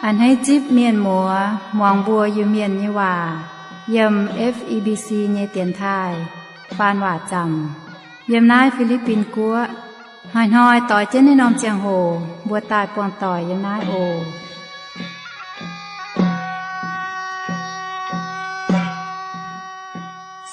A'hneiv zipv mienh muoz muangx mbuo Iu-Mienh nyei waac yiem F E B C nyei dienx taaih faan waac zaamc yiem naaiv Fi^li^bin Guoqv. Hnoi-hnoi doix jienv naaiv norm ziangh hoc mbuo daaih buangh doic yiem naaiv oc.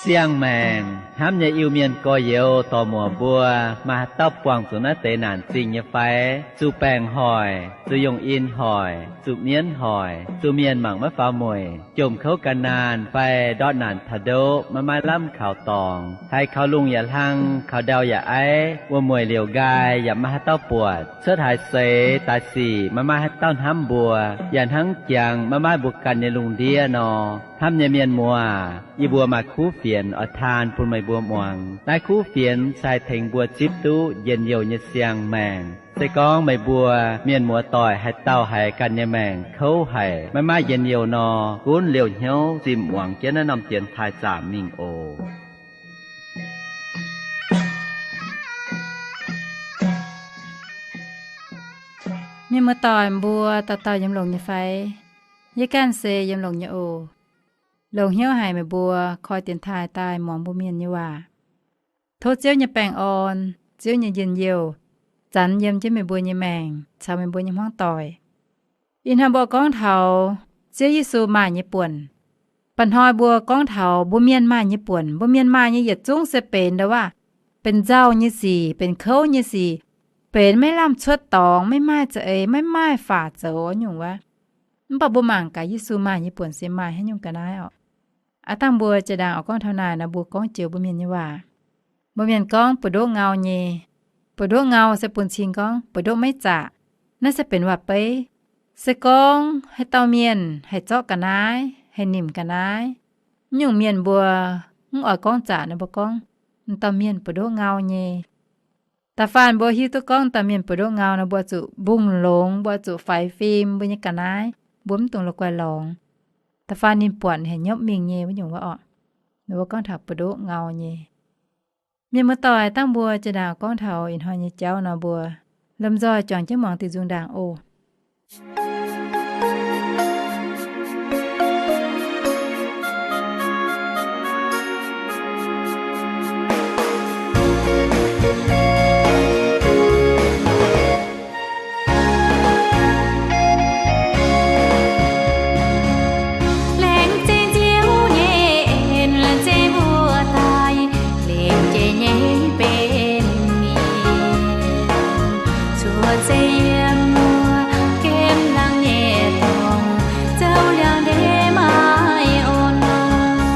Siang-maengc hnamv nyei Iu-Mienh gorx-youz dorc-muoc mbuo, maaih haaix dauh buangh zuqc naaiv deix naanc zingh nyei fai? Zuqc baengc hoic, zuqc yungh in hoic, zuqc mienv hoic, zuqc mienh mangc maiv faaux mueic, jomc kouv ga'naanh fai ndortv naanc taux ndoqv maiv maaih lamh kaux dorngx, haiz kaux lungh yaac hlang, kaux ndau yaac aiv, wuom-mueic liouc nqaai yaac maiv maaih haaix dauh buatc, cuotv haaix seix daaih sic maiv maaih haaix dauh hnamv mbuo, yaac hnangv jangx maiv maaih mbuo ganh nyei lungh ndiev nor. Hnamv nyei mienh muoz, yie mbuo maaih kuv fienx oix taan bun meih mbuo muangx. Naaiv kuv fienx se haih tengx mbuo zipv duqv njien-youh nyei siang-maengc. Se gorngv meih mbuo mienh muoz-doic haaix dauh haiz ganh nyei maengc kouv haic, maiv maaih njien-youh nor, gunv liouh hnyouv zimh muangx jienv naaiv norm dienx taaih zaamc mingh oc. Mienh muoz-doic mbuo dauh dauh yiem longx nyei fai? Yie ganh se yiem longx nyei oc. Longx hnyouv haic meih mbuo koi dienx taaih daaih muangx mbuo Mienh nyei waac. Tov Ziouv nyei baengh orn, Ziouv nyei njien-youh zanx yiem jienv meih mbuo nyei maengc caux meih mbuo nyei hmuangv doic. Ih hnoi mbuo gorngv taux Ziouv Yesu maaih nyei buonc. Mba'hnoi mbuo gorngv taux mbuo Mienh maaih nyei buonc. Mbuo Mienh maaih nyei yietc zungv se benx ndau waac, benx nzauh nyei sic, benx kouv nyei sic, benx maiv lamh cuotv dorngx, maiv maaih za'eix, maiv maaih faah zoux nyungc wuov. Mv baac mbuo mangc gaax Yesu maaih nyei buonc se maaih haaix nyungc ga'naaiv oc. Aav dangh mbuo jiex ndaangc oix gorngv taux naaic nor, mbuo gorngv joux mbuo Mienh nyei waac. Mbuo Mienh gorngv buoz-ndoqv ngau nyei. Buoz-ndoqv ngau se bun cing gorngv buoz-ndoqv maiv zaqc. Naaiv se benx waac-beiv. Se gorngv haaix dauh mienh haih zorqv ga'naaiv, haih nimc ga'naaiv, nyungc mienh mbuo mv oix gorngv zaqc nor, mbuo gorngv, m'dauh mienh buoz-ndoqv ngau nyei. Da'faanh mbuo hiuv duqv gorngv dauh mienh buoz-ndoqv ngau nor, mbuo zuqc mbungh longx, mbuo zuqc faix fim mbuo nyei ga'naaiv, mbuo mv dungx la'guaih lorngx. Da'faanh ninh buatc haic nyopv mingh nyei wuov nyungc wuov oc. Mbuo gorngv taux buoz-ndoqv ngau nyei. Mienh muoz-doic, dangh mbuo jiex ndaangc gorngv taux ih hnoi nyei jauv nor, mbuo lomh nzoih juangc jienv muangx diuh nzung ndaangc oc. Laengz zingh Ziouv nyei en, laengz zingh mbuo daaih, laengz zingh nyei benx mienh, cuotv seix yiem wuov gemh laangh nyei dorngx, zoux liangx-ndeic maiv orn longx.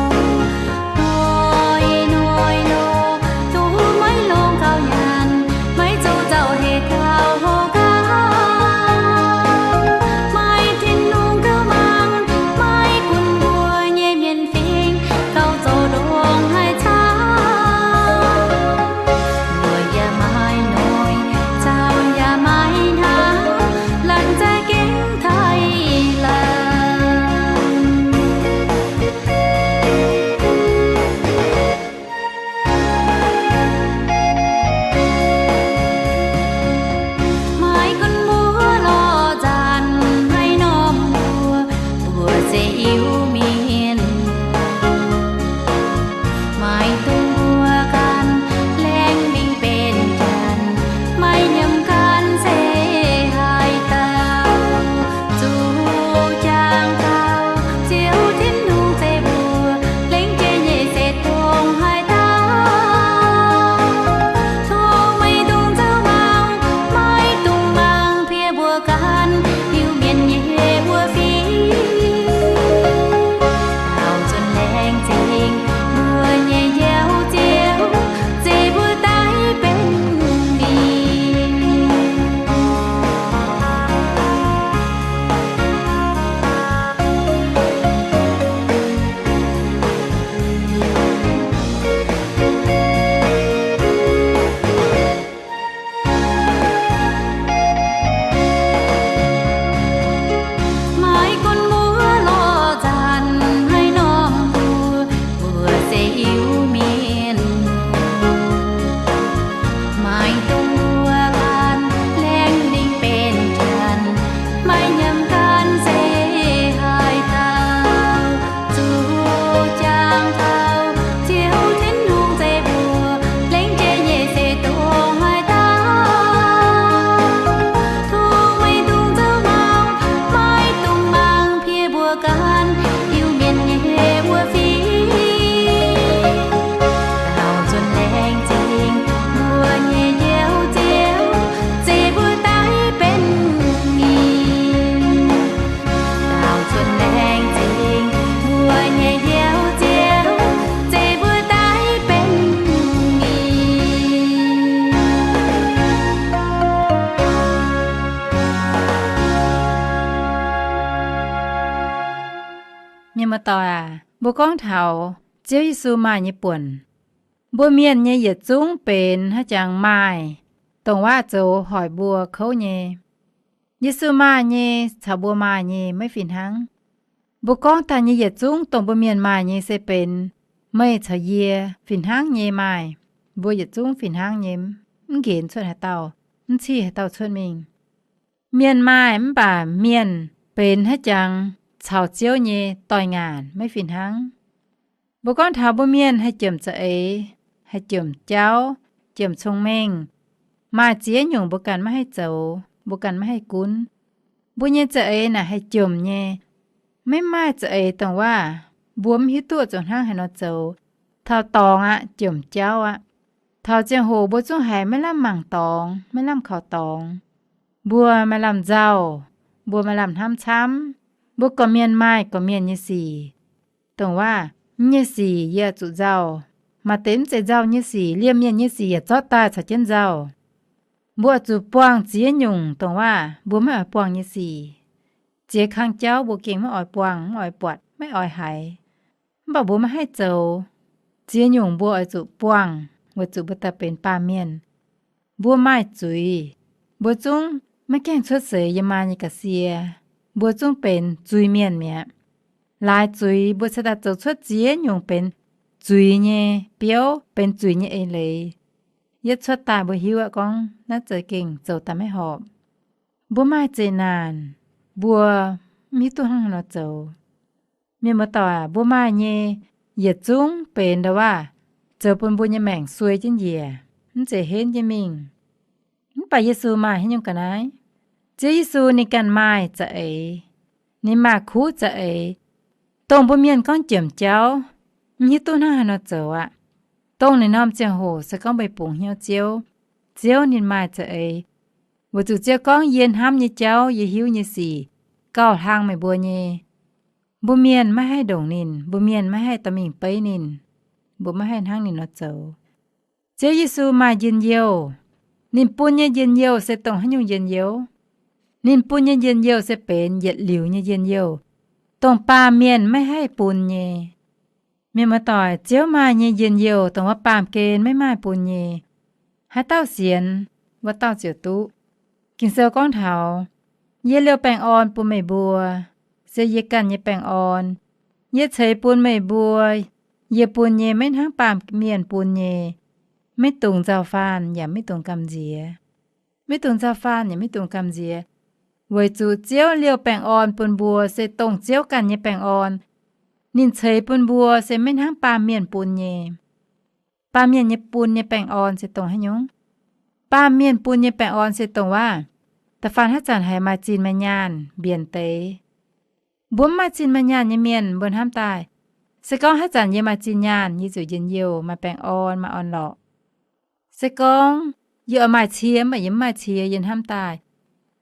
Hnoi-hnoi longx, duqv maiv longx gauh nyanc, maiv zoux nzauh heix taux houx gauh, maiv Tin-Hungh gauh mangc, maiv gunv mbuo nyei mienh fingx gauh zoux ndongc haaix camv. Mbuo yaac maiv noic, nzauh yaac maiv hnamv, laanh zaih gengh taaih laanh. Maiv gunv mbuo lorz nzaanx, maiv norm mbuo, mbuo se Iu-Mienh. Maiv dungx mbuo ganh laengz mingh benx janx, maiv nyiemc ganh se haaix dauh. Zuqc jangx gauh Ziouv Tin-Hungh zeiv mbuo, lengc jiex nyei se dongh haaix dauh. Tov maiv dungx nzauh mangc, maiv dungx mangc piex mbuo ganh Iu-Mienh nyei wuov fingx. Iu-Mienh nyei wuov fingx, lauh zunh laengz zingh mbuo nyei Njoux Ziouv, zeiz mbuo daaih benx mingh. Lauh zunh laengz zingh mbuo nyei Njoux Ziouv, zeiz mbuo daaih benx mingh. Mienh muoz-doic aac, mbuo gorngv taux Ziouv Yesu maaih nyei buonc, mbuo mienh nyei yietc zungv benx haaix jangx maaih, dongh waac zoux hoic mbuo kouv nyei. Yesu maaih nyei caux mbuo maaih nyei maiv fih hnangv. Mbuo gorngv daaih nyei yietc zungv dongh mbuo mienh maaih nyei se benx meih caux yie fih hnangv nyei maaih. Mbuo yietc zungv fih hnangv nyei, mv nqenx cuotv haaix dauh, mv cih haaix dauh cuotv mingh. Mienh maaih mv baac mienh benx haaix jangx caux Ziouv nyei doix-ngaanc maiv fih hnangv. Mbuo gorngv taux mbuo mienh haih jomc za'eix, haih jomc jauv, jomc cong-mengh, maaih ziex nyungc mbuo ganh maiv haih zoux, mbuo ganh maiv haih gunv. Mbuo nyei za'eix naaic haih jomc nyei. Maiv maaih za'eix dongh waac mbuo mv hiuv duqv zoux hnangv haaix nor zoux. Taux dorngx aqv, jomc jauv aqv. Taux ziangh hoc mbuo zungv haiz maiv lamh mangc dorngx, maiv lamh kaux dorngx. Mbuo maiv lamh nzauh, mbuo maiv lamh hnamv camv. Mbuo gorqv-mienh maaih gorqv-mienh nyei sic. Dongh waac, mv nyei sic yie zuqc nzauh. Maaih deix mv zeiz nzauh nyei sic, liemh mienh nyei sic yaac zorqv daaih caux jienv nzauh. Mbuo zuqc buangh ziex nyungc dongh waac mbuo maiv oix buangh nyei sic. Ziex kang jauv mbuo gengh maiv oix buangh, maiv oix buatc, maiv oix haiz. Mv baac mbuo maiv haih zoux. Ziex nyungc mbuo oix zuqc buangh weic zuqc mbuo daaih benx baamh mienh. Mbuo maaih zuiz. Mbuo zungv maiv gaengh cuotv seix yiem maa nyei ga'sie. Mbuo zungv benx zuiz-mienh mi'aqv. Laaix zuiz mbuo cingx daaih zoux cuotv ziex nyungc benx zuiz nyei biouv, benx zuiz nyei eix leiz. Yietv cuotv daaih mbuo hiuv aqv gorngv naaiv za'gengh zoux daaih maiv horpc. Mbuo maaih zeqc naanc, mbuo mv hiuv duqv hnangv haaix nor zoux. Mienh muoz-doic aac, mbuo maaih nyei yietc zungv benx ndau waac zoux bun mbuo nyei maengc suei jienv njiec, mv zeiz henv jienv mingh. Mv baac Yesu maaih haaix nyungc ga'naaiv? Ziouv Yesu ninh ganh maaih za'eix. Ninh maaih kuv za'eix. Dongh mbuo mienh gorngv jomc jauv, mv hiuv duqv hnangv haaix nor zoux aqv. Dongh naaiv norm ziangh hoc se gorngv meih bungx hnyouv Ziouv, Ziouv ninh maaih za'eix. Weic zuqc Ziouv gorngv, yie hnamv nyei jauv, yie hiuv nyei sic gauh hlang meih mbuo nyei. Mbuo mienh maiv haih ndongc ninh, mbuo mienh maiv haih dorh mingh beiv ninh, mbuo maiv haih hnangv ninh nor zoux. Ziouv Yesu maaih njien-youh. Ninh bun nyei njien-youh se dongh haaix nyungc njien-youh? Ninh bun nyei njien-youh se benx yietc liuz nyei njien-youh, dongh baamh mienh maiv haih bun nyei. Mienh muoz-doic, Ziouv maaih nyei njien-youh dongh wuov baamh gen maiv maaih bun nyei. Haaix dauh sienx, wuov dauh ziouc duqv. Ging-Sou gorngv taux, yie liouh baengh orn bun meih mbuo, se yie ganh nyei baengh orn. Yie ceix bun meih mbuo, yie bun nyei maiv hnangv baamh mienh bun nyei, maiv dungx nzauh faanh yaac maiv dungx gamh nziex. Maiv dungx nzauh faanh yaac maiv dungx gamh nziex, weic zuqc Ziouv liouh baengh orn bun mbuo se dongh Ziouv ganh nyei baengh orn. Ninh ceix bun mbuo se maiv hnangv baamh mienh bun nyei. Baamh mienh nyei bun nyei baengh orn se dongh haaix nyungc? Baamh mienh bun nyei baengh orn se dongh waac, da'faanh haaix zanc haiz maaih zinh maaih nyaanh mbienc deix. Mbuo mv maaih zinh maaih nyaanh nyei mienh, mbuo hnamv daaih, se gorngv haaix zanc yie maaih zinh nyaanh, yie ziouc njien-youh, maaih baengh orn, maaih orn-lorqc. Se gorngv yie oix maaih cie mv baac yie mv maaih cie, yie hnamv daaih,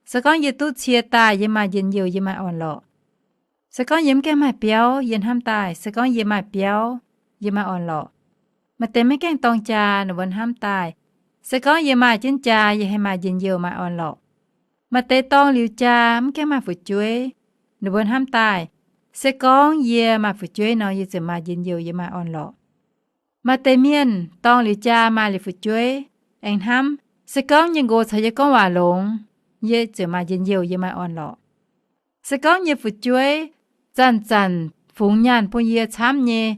se gorngv yie duqv cie daaih, yie maaih njien-youh, yie maaih orn-lorqc. Se gorngv yie mv gaengh maaih biauv, yie hnamv daaih, se gorngv yie maaih biauv, yie maaih orn-lorqc. Maaih deix maiv gaengh dorng jaa, ninh mbuo hnamv daaih, se gorngv yie maaih jienv jaa, yie haih maaih njien-youh, maaih orn-lorqc. Maaih deix dorng liuz jaa mv gaengh maaih fu'jueiv, ninh mbuo hnamv daaih, se gorngv yie maaih fu'jueiv nor, yie ziouc maaih njien-youh, yie maaih orn-lorqc. Maaih deix mienh dorng liuz jaa maaih liuz fu'jueiv, aengx hnamv, se gorngv nyei nqox caux yie gorngv waac longx, yie ziouc maaih njien-youh, yie maaih orn-lorqc. Se gorngv yie fu'jueiv zanc-zanc fungx nyaanh bun yie camv nyei,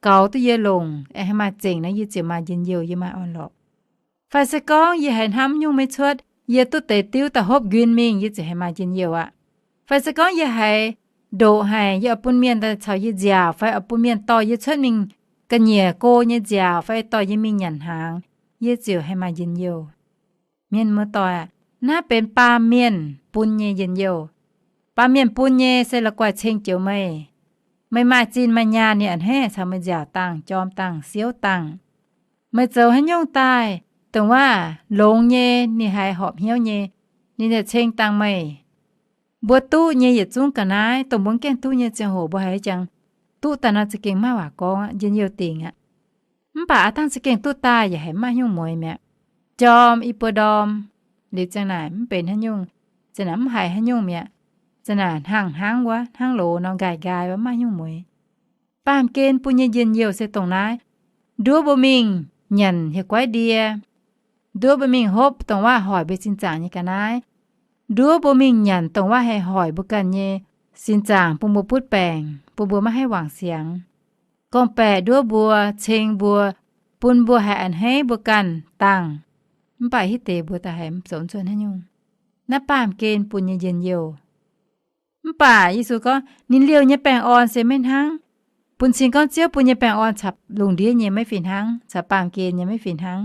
gaux duqv yie longc, aengx haih maaih zengc nor, yie ziouc maaih njien-youh, yie maaih orn-lorqc. Fai se gorngv yie haiz hnamv nyungc maiv cuotv, yie duqv deix diuv daaih hopv nquin mingh, yie ziouc haih maaih njien-youh aqv. Fai se gorngv yie haiz ndoqc haic, yie oix bun mienh daaih caux yie nziaauc, fai oix bun mienh dorh yie cuotv mingh ga'nyiec go nyei nziaauc, fai dorh yie mingh nyanc hnaangx, yie ziouc haih maaih njien-youh. Mienh muoz-doic, naaiv benx baamh mienh bun nyei njien-youh. Baamh mienh bun nyei se la'guaih ceng joux meih, Meih maaih zinh maaih nyaanh, ninh a'hneiv caux meih nziaauc dangh, jorm dangh, siouv dangh. Meih zoux haaix nyungc daaih, dongh waac longx nyei, ninh haiz horpc hnyouv nyei, ninh yaac ceng dangh meih. Mbuo duqv nyei yietc zungv ga'naaiv, dongh mbuo mv gaengh duqv nyei ziangh hoc mbuo haiz jangx duqv daaih nor za'gengh maiv waac gorngv aqv, njien-youh dingc aqv. Mv baac aav dangh za'gengh duqv daaih yaac haiz maiv nyungc mueiz mi'aqv. Jorm i buo ndorm, liuz ziang naaic mv benx haaix nyungc, ziang naaic mv haiz haaix nyungc mi'aqv. Ziang naaic hnangv hnangv wuov, hnangv loz nor nqaaic nqaai wuov, maiv nyungc mueiz. Baamh gen bun nyei njien-youh se dongh naaiv. Nduov mbuo mingh nyanc hieh guaiv ndie. Nduov mbuo mingh hopv dongh waac hoic mbuo sin zaangc nyei ga'naaiv. Nduov mbuo mingh nyanc dongh waac haih hoic mbuo ganh nyei sin zaangc, bun mbuo butv baengc, bun mbuo maiv haih wangc siangx. Gorngv-baeqc nduov mbuo, ceng mbuo, bun mbuo haih a'hneiv mbuo ganh dangh. Mv baac hitv deix mbuo da'haiz mv zoux zunh haaix nyungc. Naaiv baamh gen bun nyei njien-youh. Mv baac Yesu gorngv ninh liouh nyei baengh orn se maiv hnangv. Bun cing gorngv Ziouv bun nyei baengh orn caux lungh ndiev nyei maiv fih hnangv, caux baamh gen nyei maiv fih hnangv.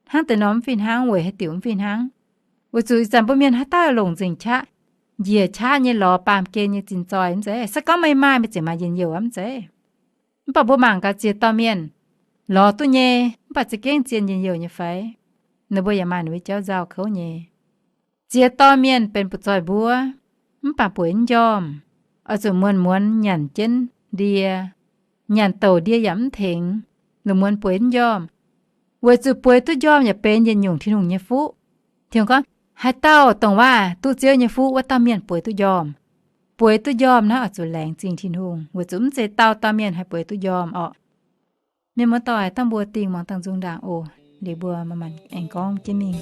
Hnangv deix norm mv fih hnangv, weic haaix diuc mv fih hnangv? Weic zuqc ih zanc mbuo mienh haaix dauh longc nzengc qaqv, njiec qaqv nyei lorz baamh gen nyei zinh zoih mv zeiz. Se gorngv meih maaih, meih ziouc maaih njien-youh aqv mv zeiz. Mv baac mbuo mangc gaax ziex dauh mienh lorz duqv nyei, mv baac za'gengh zien njien-youh nyei fai? Ninh mbuo yaac maaih ninh mbuo jauv nzauh kouv nyei. Ziex dauh mienh benx butv-zoih mbuov, mv baac bueix mv njormh, oix zuqc muonz-muonz nyanc jienv ndie, nyanc douc ndie yaac mv tengx, lungh muonz bueix mv njormh. Weic zuqc bueix duqv njormh yaac benx yietc nyungc Tin-Hungh nyei fuqv. Tin-Hungh gorngv, haaix dauh dongh waac duqv Ziouv nyei fuqv, wuov dauh mienh bueix duqv njormh. Bueix duqv njormh naaiv oix zuqc laengz zingh Tin-Hungh, weic zuqc mv zeiz dauh dauh mienh haih bueix duqv njormh orqc. Mienh muoz-doic, dangh mbuo dingh muangx dangh nzung ndaangc oc. Liuz mbuo manc-manc aengx gorngv jienv mingh.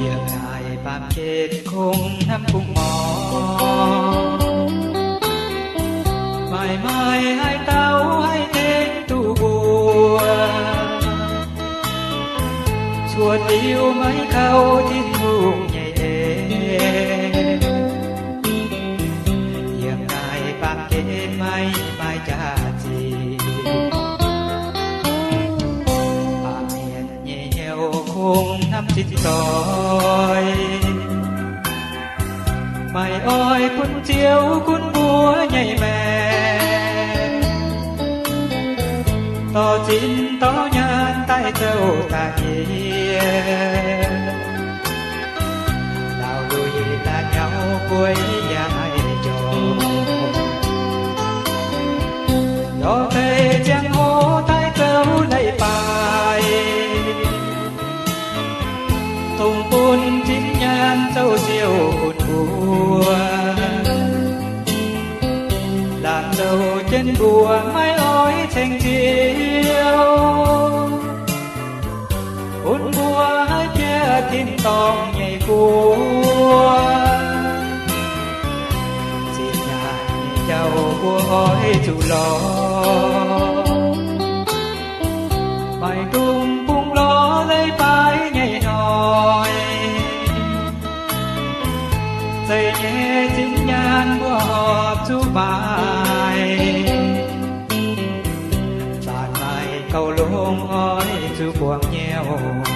Yiem naaic baamh gen kungx hnamv kungx morc, maaih maaih haaix dauh haih tengx duqv mbuo, cuotv liuz maiv kaux Tin-Hungh nyei en. Yiem naaic baamh gen maiv maaih jaax-zinh, baamh mienh nyei hnyouv kungx hnamv zinh zoih, maaih oix bun Ziouv gunv mbuo nyei maengc, dorh zinh dorh nyaanh daaih zouv daaih nyie, laauh lui la'nyauv bueix yaac maiv njormh, lorz deix ziangh hoc daaih zouv leiz-baaix, dongh bun zinh nyaanh zouv siou bun mbuo, laanh zouv jienv mbuo maiv oix ceng Ziouv, bun mbuo haiz bieqc tin-dorngh nyei guoqv. Zinh nyaanh nyei jauv mbuo oix zuqc lorz, maaih dungx bungx lorz leiz-baaix nyei hnoi. Zeiz nyei zinh nyaanh mbuo horpc zuqc maaih, zanc maaih gauh longx oix zuqc buangh nyei oc.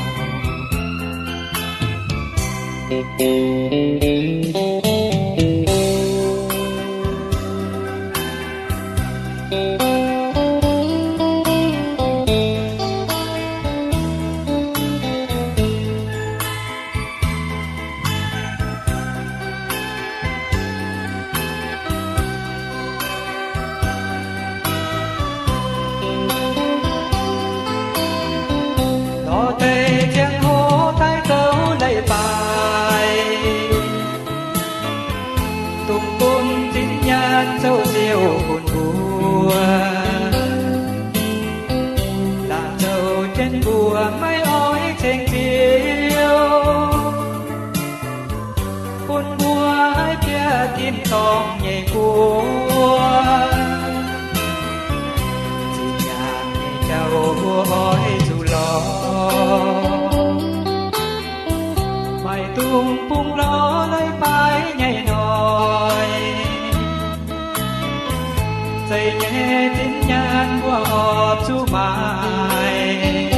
Lorz deix ziangh hoc daaih zouv leiz-baaix, Dungx bungx lorz leiz-baaix nyei hnoi, zeiz nyei dinx nyaanh mbuo horpc zuqc maaic,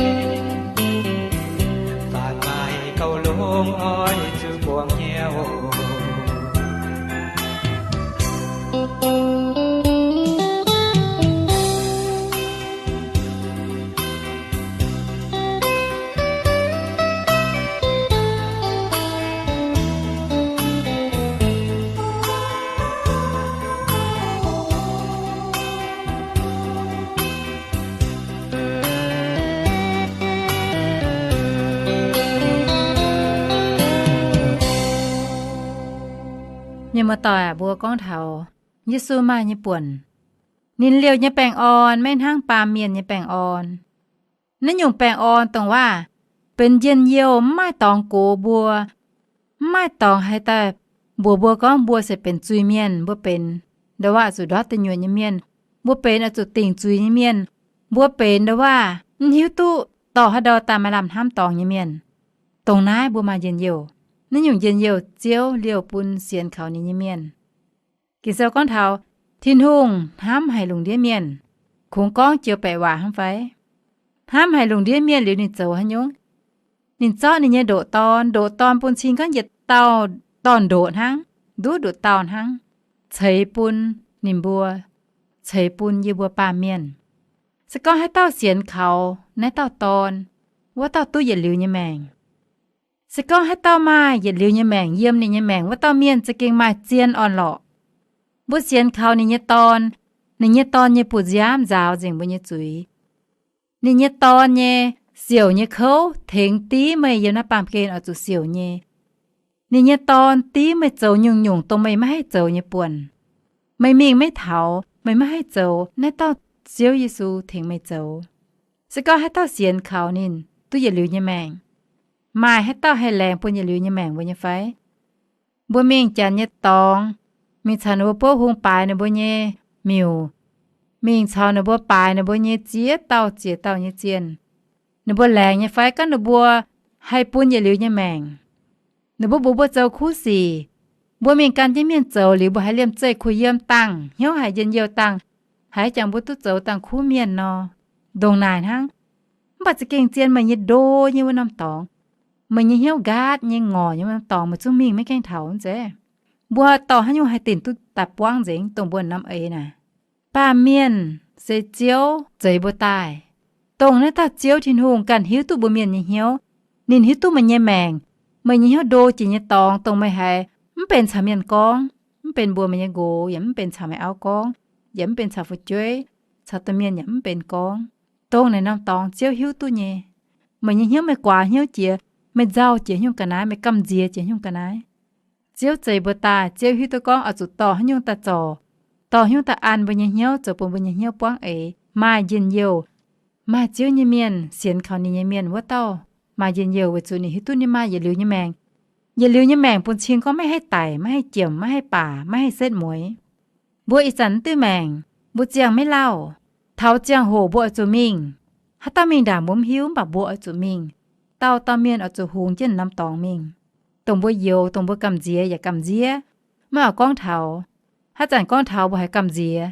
faanv maaih gauh longx oix zuqc buangh hnyouv. Mienh muoz-doic aac, mbuo gorngv taux Yesu maaih nyei buonc. Ninh liouh nyei baengh orn maiv hnangv baamh mienh nyei baengh orn. Naaiv nyungc baengh orn dongh waac benx njien-youh, mv maaih dorngx gox mbuo, mv maaih dorngx haih daaih mbuox mbuo gorngv mbuo se benx zuiz-mienh, mbuo benx ndau-waac zuqc ndortv deic nyuoqc nyei mienh, mbuo benx oix zuqc dingc zuiz nyei mienh, mbuo benx ndau-waac mv hiuv duqv dorh haaix ndau daaih maaih lamh hnamv dorngx nyei mienh. Dongh naaiv mbuo maaih njien-youh. Naaiv nyungc njien-youh Ziouv liouh bun sienx kaux ninh nyei mienh. Ging-Sou gorngv taux Tin-Hungh hnamv haic lungh ndiev mienh. Kungx gorngv joux baeqc waac hnangv fai? Hnamv haic lungh ndiev mienh liuz ninh zoux haaix nyungc? Ninh zorqv ninh nyei ndoqc Dorn, ndoqc Dorn bun cing gorngv yietc dauh dorn-ndoqc hnangv, nduov nduqc dauh hnangv, ceix bun ninh mbuo, ceix bun yie mbuo baamh mienh. Se gorngv haaix dauh sienx kaux naaiv dauh Dorn, wuov dauh duqv yietc liuz nyei maengc. Se gorngv haaix dauh maaih yietc liuz nyei maengc yiem ninh nyei maengc, wuov dauh mienh za'gengh maaih zien orn-lorqc. Mbuo sienx kaux ninh nyei Dorn, ninh nyei Dorn nyei bu nziaamv nzaaux nzengc mbuo nyei zuiz. Ninh nyei Dorn nyei siouc nyei kouv tengx div meih yiem naaiv baamh gen oix zuqc siouc nyei. Ninh nyei Dorn div meih zoux nyungc-nyungc dongh meih maiv haih zoux nyei buonc. Meih mingh maiv taux, meih maiv haih zoux, naaiv dauh Ziouv Yesu tengx meih zoux. Se gorngv haaix dauh sienx kaux ninh duqv yietc liuz nyei maengc. Maaih haaix dauh haih laengz bun yietc liuz nyei maengc mbuo nyei fai? Mbuo mingh janx nyei dorngx, mingh caux ninh mbuo bouv hung baaix ninh mbuo nyei miuc, mingh caux ninh mbuo baaix ninh mbuo nyei ziex dauh ziex dauh nyei zienh, ninh mbuo laengz nyei fai gorngv ninh mbuo haih bun yietc liuz nyei maengc? Ninh mbuo mbuox mbuo zoux kuv sic, mbuo mingh gan jienv mienh zoux liuz, mbuo haiz liemh zeih kuh yiem dangh, hnyouv haiz njien-youh dangh, haiz jangx mbuo duqv zoux dangh kuv mienh nor, ndongc naaic hnangv. Mv baac za'gengh zien meih nyei ndo nyei wuov norm dorngx, meih nyei hnyouv nqaatv nyei ngorc nyei wuov norm dorngx, meih zungv mingh maiv gaengh taux zeiv. Mbuo dorh haaix nyungc haih dinc duqv daaih buangv nzengc dongh mbuo norm eix naaic? Baamh mienh se Ziouv zeix mbuo daaih. Dongh naaiv dauh Ziouv Tin-Hungh ganh hiuv duqv mbuo mienh nyei hnyouv. Ninh hiuv duqv meih nyei maengc, meih nyei hnyouv ndo jiex nyei dorngx dongh meih haiz mv benx caux mienh gorngv, mv benx mbuox meih nyei nqox, yaac mv benx caux meih auv gorngv, yaac mv benx caux fu'jueiv, caux domh mienh yaac mv benx gorngv. Dongh naaic norm dorngx Ziouv hiuv duqv nyei. Meih nyei hnyouv, meih guaax hnyouv jiex, meih nzauh jiex nyungc ga'naaiv, meih gamh nziex jiex nyungc ga'naaiv. Ziouv zeix mbuo daaih, Ziouv hiuv duqv gorngv oix zuqc dorh haaix nyungc daaih zorc, dorh haaix nyungc daaih an mbuo nyei hnyouv, zoux bun mbuo nyei hnyouv buangv eix, maaih njien-youh. Maaih Ziouv nyei mienh, sienx kaux ninh nyei mienh wuov dauh maaih njien-youh weic zuqc ninh hiuv duqv ninh maaih yietc liuz nyei maengc. Yietc liuz nyei maengc bun cing gorngv maiv haih daic, maiv haih jomc, maiv haih baac, maiv haih setv mueiz. Mbuo ih zanc mv diuh maengc, mbuo ziangh maiv lauh. Taux ziangh hoc mbuo oix zuqc mingh. Haaix dauh mingh ndaangc mbuo mv hiuv, mv baac mbuo oix zuqc mingh. Dauh dauh mienh oix zuqc hungx jienv norm dorngx mingh. Dongh mbuo youx, dongh mbuo gamh nziex yaac gamh nziex, maiv oix gorngv taux. Haaix zanc gorngv taux mbuo haiz gamh nziex,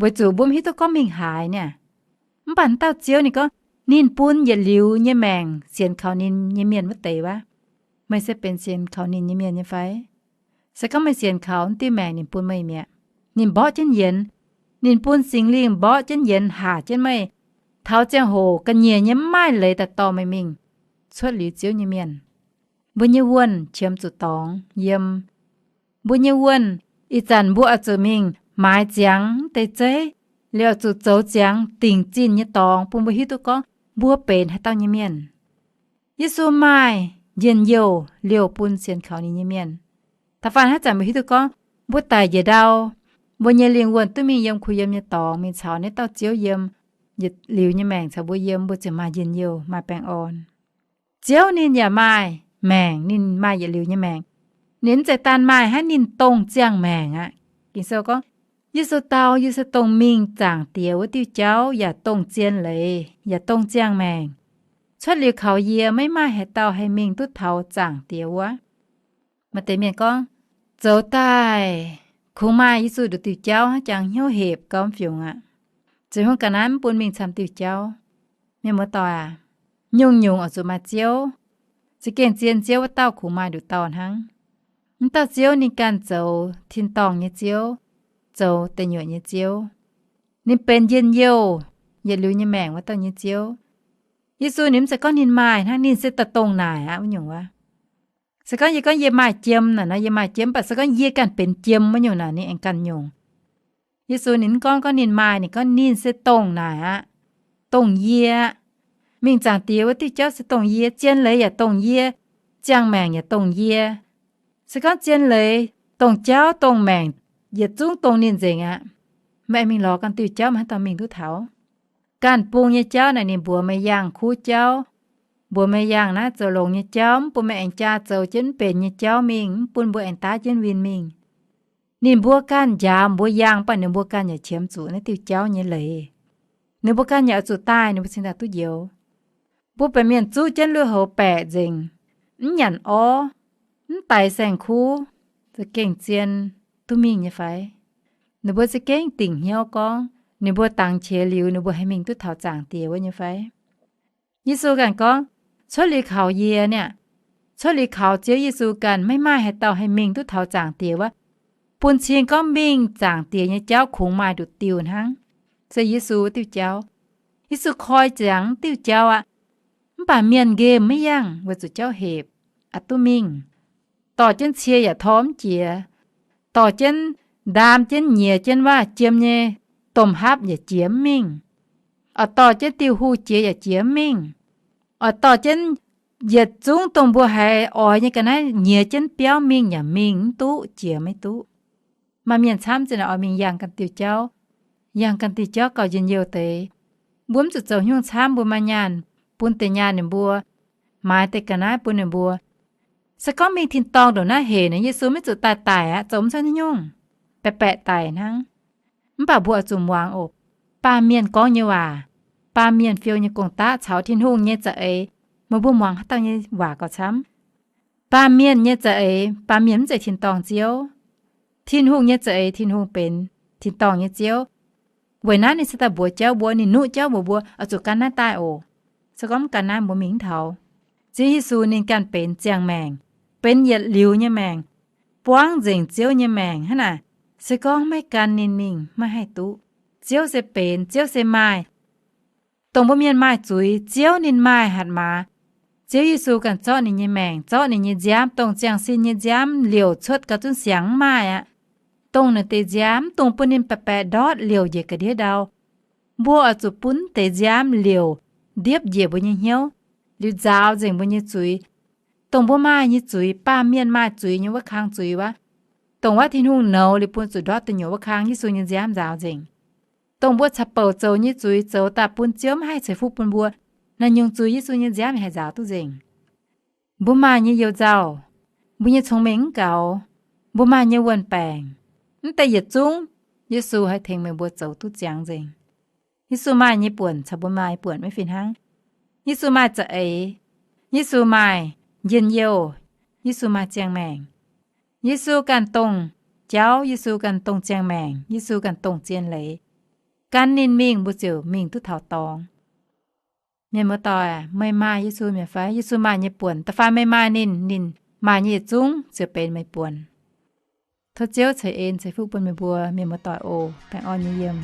weic zuqc mbuo mv hiuv duqv gorngv mingh haaix niaa. Mv baac dauh Ziouv ninh gorngv, ninh bun yietc liuz nyei maengc sienx kaux ninh nyei mienh wuov deix wuov. Meih se benx sienx kaux ninh nyei mienh nyei fai? Se gorngv meih sienx kaux, mv diuh maengc ninh bun meih mi'aqv. Ninh mborqv jienv yienx. Ninh bun Singx Lingh mborqv jienv yienx, haac jienv meih. Taux ziangh hoc ga'nyiec nyei mv maaih leiz daaih dorh meih mingh cuotv liuz Ziouv nyei mienh. Mbuo nyei wuonh qiemx zuqc dorngx yiem. Mbuo nyei wuonh, ih zanc mbuo oix zuqc mingh maaiz ziangx deix zeiv, liuz oix zuqc zoux ziangx dingc zinh nyei dorngx bun mbuo hiuv duqv gorngv mbuo benx haaix dauh nyei mienh. Yesu maaih njien-youh liouh bun sienx kaux ninh nyei mienh. Da'faanh haaix zanc mbuo hiuv duqv gorngv mbuo daic njiec ndau, mbuo nyei lingh wuonh duqv mingh yiem kuh yiem nyei dorngx, mingh caux naaiv dauh Ziouv yiem, yietc liuz nyei maengc caux mbuo yiem, mbuo ziouc maaih njien-youh, maaih baengh orn. Ziouv ninh yaac maaih maengc, ninh maaih yietc liuz nyei maengc. Ninh mv zeiz daan maaih hnangv, ninh dongh ziangh maengc aqv. Ging-Sou gorngv, Yesu dau, Yie se dongh mingh Zaangc Diex wuov diuh jauv, yaac dongh zien leiz, yaac dongh ziangh maengc. Cuotv liuz kaux yie, maiv maaih haaix dauh haih mingh duqv taux Zaangc Diex wuov. Maaih deix mienh gorngv, zoux daaih kungx maaih Yesu nduqc diuh jauv hnangv, jangx hnyouv hepc gauh mv fiungx aqv. Ziouv Yesu ga'naaiv mv bun mingh camv diuh jauv. Mienh muoz doic aac, nyungc-nyungc oix zuqc maaih Ziouv. Za'gengh zien Ziouv wuov dauh kungx maaih nduqc dauh hnangv. Mv dauh Ziouv ninh ganh zoux tin-dorngh nyei Ziouv, zoux deic-nyuoqc nyei Ziouv. Ninh benx njien-youh yietc liuz nyei maengc wuov dauh nyei Ziouv. Yesu ninh mv zeiz gorngv ninh maaih hnangv, ninh se daaih dongh naaic aqv wuov nyungc wuov. Se gorngv yie gorngv yie maaih jiem naaic nor, yie maaih jiem, mv baac se gorngv yie ganh benx jiem wuov nyungc naaic, ninh aengx ganh nyungc. Yesu ninh mv gorngv, gorngv ninh maaih, ninh gorngv ninh se dongh naaic aqv, dongh yie aqv. Mingh Zaangc Diex wuov diuh jauv se dongh yie, zien leiz yaac dongh yie, ziangh maengc yaac dongh yie. Se gorngv zien leiz, dongh jauv, dongh maengc, yietc zungv dongh ninh nzengc aqv. Meih aengx mingh lorz ganh diuh jauv, meih haaix dauh mingh duqv taux? Ganh bung nyei jauv naaic ninh mbuox meih yangh kuv jauv, mbuox meih yangh naaiv zoux longx nyei jauv, mv bun meih aengx jaa zoux jienv mv benx nyei jauv mingh, mv bun mbuo aengx daav jienv win mingh. Ninh mbuo ganh njaaux mbuo yangh, mv baac ninh mbuo ganh yaac qiemx zuqc naaiv diuh jauv nyei leiz. Ninh mbuo ganh yaac oix zuqc daaih, ninh mbuo cingx daaih duqv njoux. Mbuo baeqc mienh zuqv jienv lui-houx baeqc nzengc, mv nyanc orv, mv daix saeng-kuv, za'gengh zien duqv mingh nyei fai? Ninh mbuo za'gengh dingc hnyouv gorngv ninh mbuo dangx qiex liuz ninh mbuo haih mingh duqv taux Zaangc Diex wuov nyei fai? Yesu ganh gorngv, cuotv liuz kaux yie niaa, cuotv liuz kaux Ziouv Yesu ganh maiv maaih haaix dauh haih mingh duqv taux Zaangc Diex wuov. Bun cing gorngv mingh Zaangc Diex nyei jauv kungx maaih nduqc diuh hnangv, se Yesu wuov diuh jauv. Yesu koi ziangx diuh jauv aqv. Mv baac mienh nqemh maiv yangh weic zuqc jauv hepc, aqc duqv mingh. Dorh jienv cie yaac tor mv jiex. Dorh jienv ndaam jienv nyiex jienv waac jiem nyei domh hapv yaac jiex mv mingh. Oix dorh jienv diuh hu jiex yaac jiex mv mingh. Oix dorh jienv yietc zungv dongh mbuo haiz oix nyei ga'naaiv nyiex jienv biauv mingh yaac mingh mv duqv, jiex maiv duqv. Maaih mienh camv zinh naaic oix mingh yangh ganh diuh jauv, yangh ganh diuh jauv gauh njien-youh deix. Mbuo mv zuqc zoux haaix nyungc camv, mbuo maaih nyaanh bun deix nyaanh ninh mbuo, maaiz deix ga'naaiv bun ninh mbuo. Se gorngv mingh tin-dorngh ndongc naaiv hec naaic, Yesu maiv zuqc daaih daic aqv, zoux mv cuotv haaix nyungc, baeqc baeqc daic hnangv. Mv baac mbuo oix zuqc muangx oc, baamh mienh gorngv nyei waac, baamh mienh fiou nyei gong-daqv caux Tin-Hungh nyei za'eix, meih mbuo muangx haaix dauh nyei waac gauh camv? Baamh mienh nyei za'eix, baamh mienh mv zeiz tin-dorngh Ziouv. Tin-Hungh nyei za'eix, Tin-Hungh benx tin-dorngh nyei Ziouv. Weic naaiv ninh se daaih mbuox jauv mbuo, ninh nuqv jauv mbuox mbuo oix zuqc gan naaiv daaih oc. Se gorngv mv gan naaiv mbuo mingh mv taux. Ziouv Yesu ninh ganh benx ziangh maengc, benx yietc liuz nyei maengc, buangv nzengc Ziouv nyei maengc hnangv naaic. Se gorngv maiv gan ninh mingh maiv haih duqv. Ziouv se benx, Ziouv se maaih. Dongh mbuo mienh maaih zuiz, Ziouv ninh maaih hatc maaz. Ziouv Yesu ganh zorqv ninh nyei maengc, zorqv ninh nyei nziaamv, dongh ziangh sin nyei nziaamv liouc cuotv gauh zunv siangx mv maaih aqv. Dongh naaic deix nziaamv, mv dungx bun ninh baeqc baeqc ndortv liouc njiec ga'ndiev ndau. Mbuo oix zuqc bun deix nziaamv liouc ndiepv njiec mbuo nyei hnyouv, liuz nzaaux nzengc mbuo nyei zuiz. Dongh mbuo maaih nyei zuiz, baamh mienh maaih zuiz nyei wuov kang zuiz wuov, dongh wuov Tin-Hungh nouz liuz bun zuqc ndortv deic nyuoqc wuov kang, Yesu nyei nziaamv nzaaux nzengc. Dongh mbuo caux bouc zoux nyei zuiz zoux daaih bun Ziouv maiv haih ceix fuqv bun mbuo, naaiv nyungc zuiz Yesu nyei nziaamv haih nzaaux duqv nzengc. Mbuo maaih nyei you-nzauh, mbuo nyei cong-mengh mv gaux, mbuo maaih nyei wuon-baengc, mv deix yietc zungv Yesu haih tengx meih mbuo zoux duqv ziangx nzengc. Yesu maaih nyei buonc caux mbuo maaih nyei buonc maiv fih hnangv. Yesu maaih za'eix. Yesu maaih njien-youh. Yesu maaih ziangh maengc. Yesu ganh dongh jauv. Yesu ganh dongh ziangh maengc. Yesu ganh dongh zien leiz. Gan ninh mingh, mbuo ziouc mingh duqv taux dorngx. Mienh muoz-doic, meih maaih Yesu mi'aqv fai? Yesu maaih nyei buonc. Da'faanh meih maaih ninh, ninh maaih nyei yietc zungv ziouc benx meih buonc. Tov Ziouv ceix en ceix fuqv bun meih mbuo mienh muoz-doic oc. Baengh orn nyei yiem.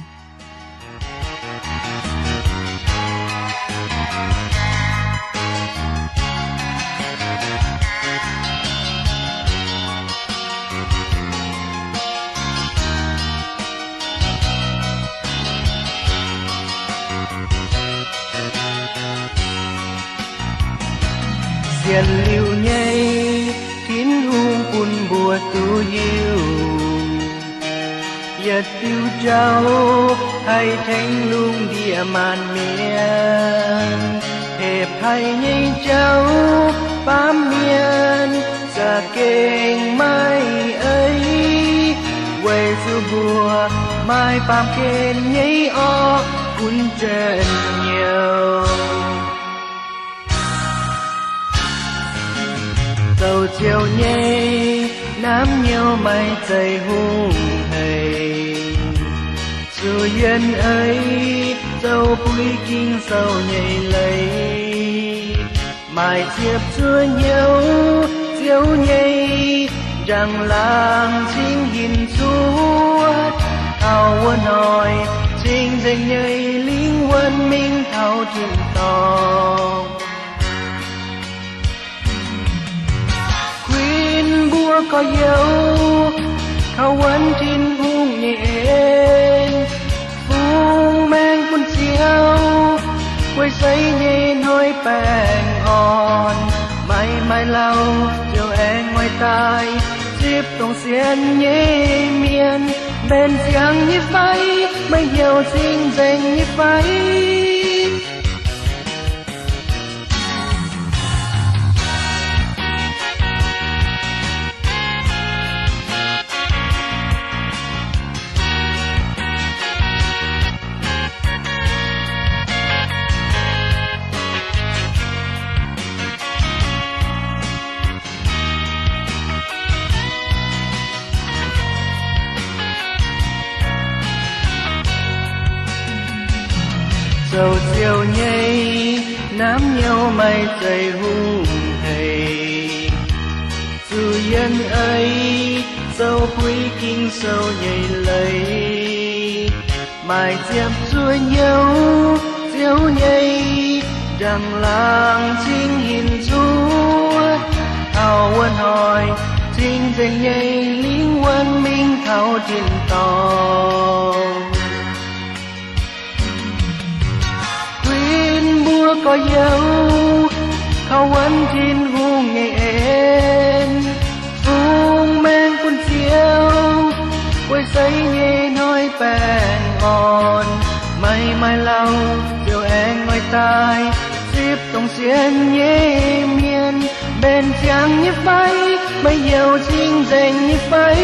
Sienx liuz nyei, Tin-Hungh bun mbuo duqv hiuv yietc diuh jauv haih tengx lungh ndiev maanc mienh. Hepc haic nyei jauv baamh mienh za'gengh maiv ei, weic zuqc mbuo maaih baamh gen nyei orqv gunv njien-youh. Zoux Ziouv nyei naamv nyouz maaih zeiv hungh heic, zuqc yienh eix zoux buix Ging-Sou nyei leiz. Maaih ziepc zuoqv hnyouv Ziouv nyei njang-laangc cingv hinc cuotv, taux wuov hnoi cing-nzengc nyei lingh wuonh mingh taux tin-dorngh. Kuinx mbuo gorx-youz kaux wuonx Tin-Hungh nyei en, fungx maengx bun Ziouv, guei seix nyei hnoi baengh orn. Maiv maaih lauh ziouc aengx oix daaih zipv dongh sienx nyei mienh. Mbenc ziangx nyei fai? Meih heuc cing-nzengc nyei fai? Zoux Ziouv nyei naamv nyouz maaih zeiv hungh heic, zuqc yienh eix zoux buix Ging-Sou nyei leiz. Maaih ziepc zuoqv hnyouv Ziouv nyei njang-laangc cingv hinc cuotv, taux wuov hnoi cing-nzengc nyei lingh wuonh mingh taux tin-dorngh. Kuinx mbuo gorx-youz kaux wuonx Tin-Hungh nyei en, fungx maengx bun Ziouv, guei seix nyei hnoi baengh orn. Maiv maaih lauh ziouc aengx oix daaih zipv dongh sienx nyei mienh. Mbenc ziangx nyei fai? Meih heuc cing-nzengc nyei fai?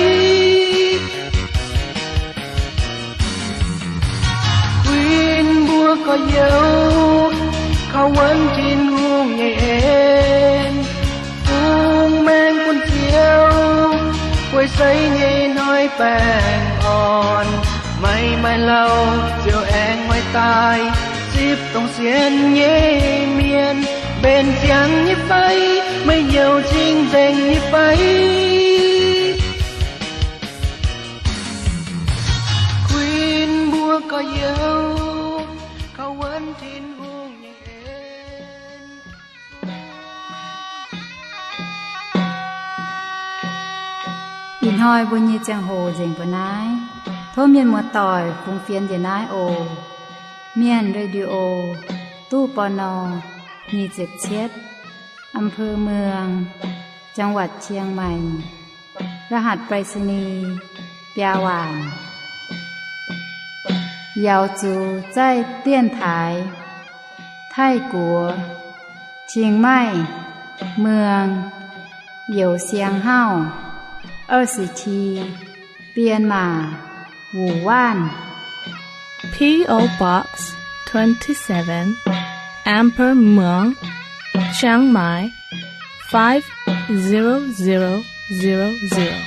Kuinx mbuo gorx-youz kaux wuonx Tin-Hungh nyei en, fungx maengx bun Ziouv, guei seix nyei hnoi baengh orn. Maiv maaih lauh ziouc aengx oix daaih zipv dongh sienx nyei mienh. Mbenc ziangx nyei fai? Meih heuc cing-nzengc nyei fai? Kuinx mbuo gorx-youz kaux wuonx Tin-Hungh nyei en. Ih hnoi mbuo nyei ziangh hoc nzengc mbuo naaiv. Tov mienh muoz-doic fungx fienx njiec naaiv oc. Mienh Radio, ตู้ ปณ. nyic ziepc cietv, อำเภอเมือง จังหวัดเชียงใหม่ รหัสไปรษณีย์ biaa waanc. Yaux zuqc zaih dienx taaix Taiv-Guoqv, Chiang Mai, Muang, Youz Siang Hauv, Aa Si Ti, Bienh Maac, Wuc Waanv. P O Box twenty-seven, Amber Muang, Chiang Mai, five zero zero zero zero.